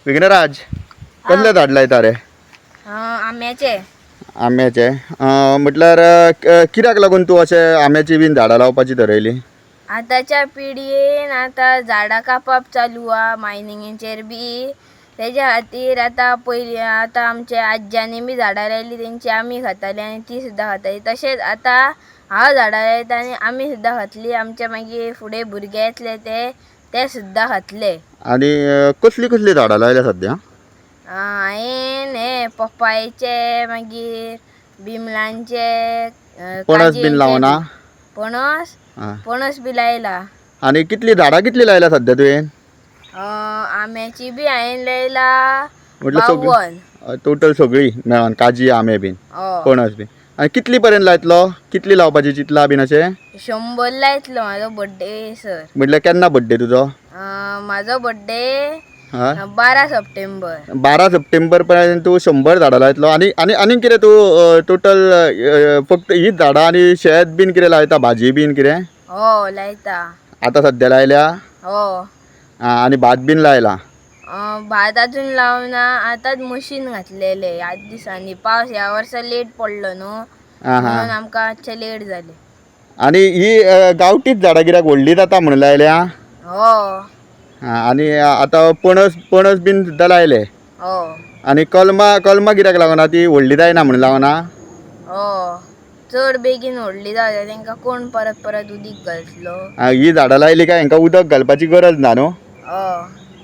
विघ्नराज, कसले झाड लायता रे? आंब्याचे. आंब्याचे. म्हटल्यार कित्याक लागून तूं अशें आंब्याची बीन झाडां लावपाची थरयली? आतांच्या पिळयेन आतां झाडां कापप चालू आहा, मायनिंगेचेर बी. तेज्या खातीर आतां पयलीं आतां आमच्या आज्यांनी बी झाडां लायली, तेंची आमी खाताली आनी ती सुद्दां खाताली. तशेंच आतां हांव झाडां लायता आनी आमी सुद्दां खातली. आमच्या मागीर फुडें भुरगे येतले, ते ते सुद्दां खातले. आनी कसली कसली झाडां लायल्या सद्या? हांवें हे पपायचे, मागीर बिमलांचे. पणस बीन लावना? पणस. आं. पणस बी लायला. आनी कितली झाडां कितली लायल्या सद्या तुवें? आंब्याची बी हांवें लायला. म्हटल्यार सगळी? 52. टोटल सगळी मेळोन, काजी, आंबे बीन, हय. पणस बीन. आनी कितली पर्यंत लायतलो? कितली लावपाची चिंतला बीन अशें? 100 लायतलो म्हाजो बड्डे सर. म्हटल्यार केन्ना बड्डे तुजो? म्हाजो बड्डे हा. 12 सप्टेंबर. 12 सप्टेंबर पर्यंत तूं 100 झाडां लायतलो. आनी आनी आनीक कितें तूं टोटल फक्त हीच झाडां आनी शेत बीन कितें लायता, भाजी बीन कितें? हो, लायता. आतां सद्या लायल्या? हो. आं, आनी भात बीन लायला? भात अजून लावना. आतांच मशीन घातलेले ह्याच दिसांनी. पावस ह्या वर्सा लेट पडलो न्हू, आं हां म्हणून आमकां मातशें लेट जालें. आनी ही गांवठीच झाडां कित्याक व्हडली जाता म्हणून लायल्या? हो. आं, आनी आतां पणस, पणस बीन सुद्दां लायले? हो. आनी कलमां, कलमां कित्याक लावना? ती व्हडली जायना म्हणून लावना? हो, चड बेगीन व्हडली जाता, तांकां कोण परत परत उदीक घालतलो? आं, ही झाडां लायली काय हांकां उदक घालपाची गरज ना न्हू? हय.